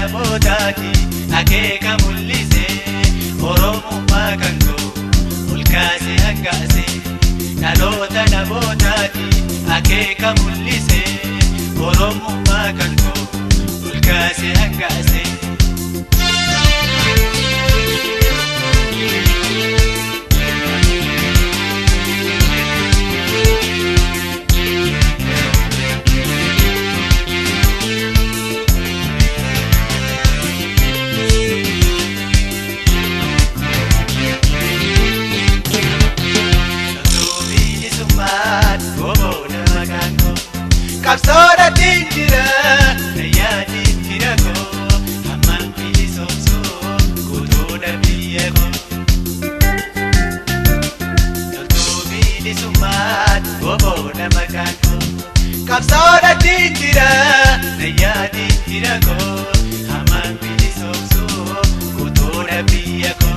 namootaati akeeka mul'ise Oromummaa kan koo ol kaase hangaase. Dhaloota namootaati akeeka mul'ise Oromummaa kan koo ol kaase hangaase. Qabsoodha jira nayyaati fira koo hammaan bilisoomsuu guutuudha biyya koo. Loltuu bilisummaan boboodha maqaan koo. Qabsoodha jira nayyaati fira koo hammaan bilisoomsuu guutuudha biyya koo.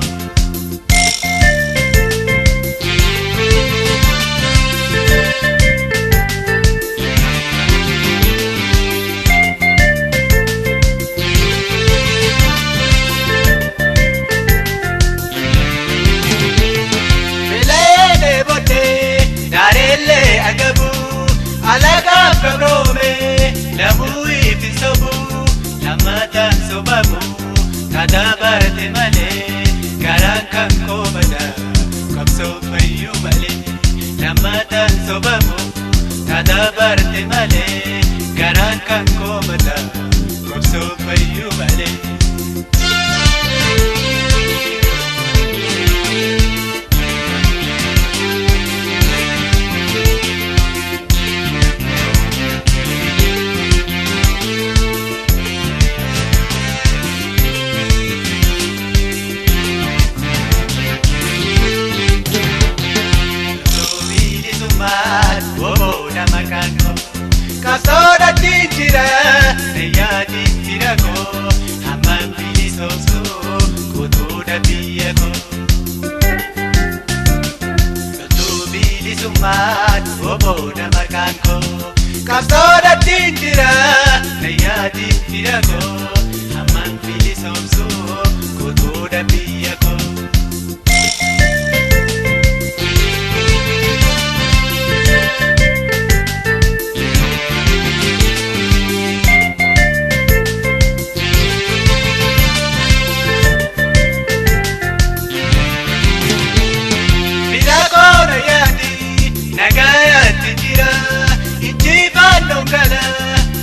Alaga kabrome lamu ifisobu lamata sobabu tadabarte male garan kan kobada qabso fayyu male lamata sobabu tadabarte male garan kan kobada qabso fayyu male. Qabsoodha jira nayyaati fira koo hammaan bilisoomsuu guutuudha biyya koo. Loltuu bilisummaan boboodha maqaan koo. Qabsoodha jira nayyaati fira koo hammaan bilisoomsuu guutuudha biyya koo.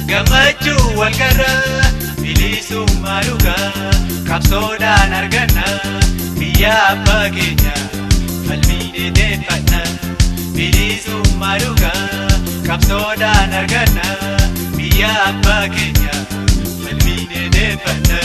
Gammachuu wal garra bilisummaa dhugaa qabsoodhaan arganna biyya abbaa keenya falmiinee deeffanna bilisummaa dhugaa qabsoodhaan arganna biyya abbaa keenya falmiinee deeffanna.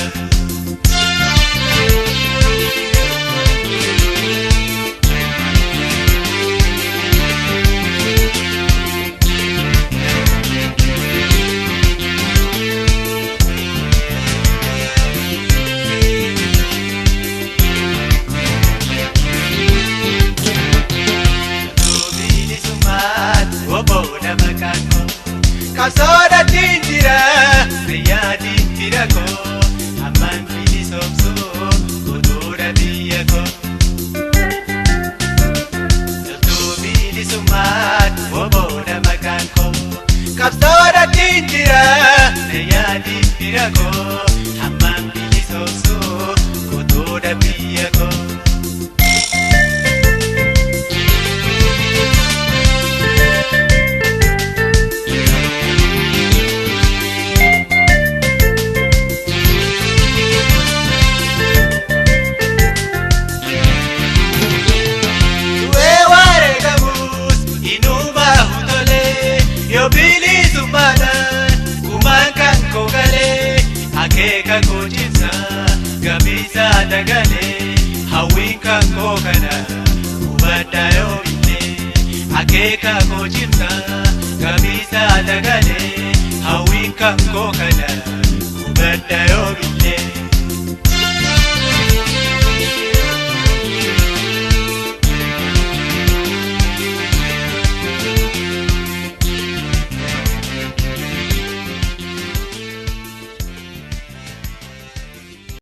Qabsoodha jira nayyaati fira koo hammaan bilisoomsuu guutuudha biyya koo. Loltuu bilisummaan boboodha maqaan koo. Qabsoodha jira nayyaati fira koo hammaan bilisoomsuu guutuudha biyya koo. Akeeka koo cimsa gabiisa dagalee hawwiin kan koo kana hubadhaa yoo illee. Akeeka koo cimsa gabiisa dagalee hawwiin kan koo kana hubadhaa yoo illee.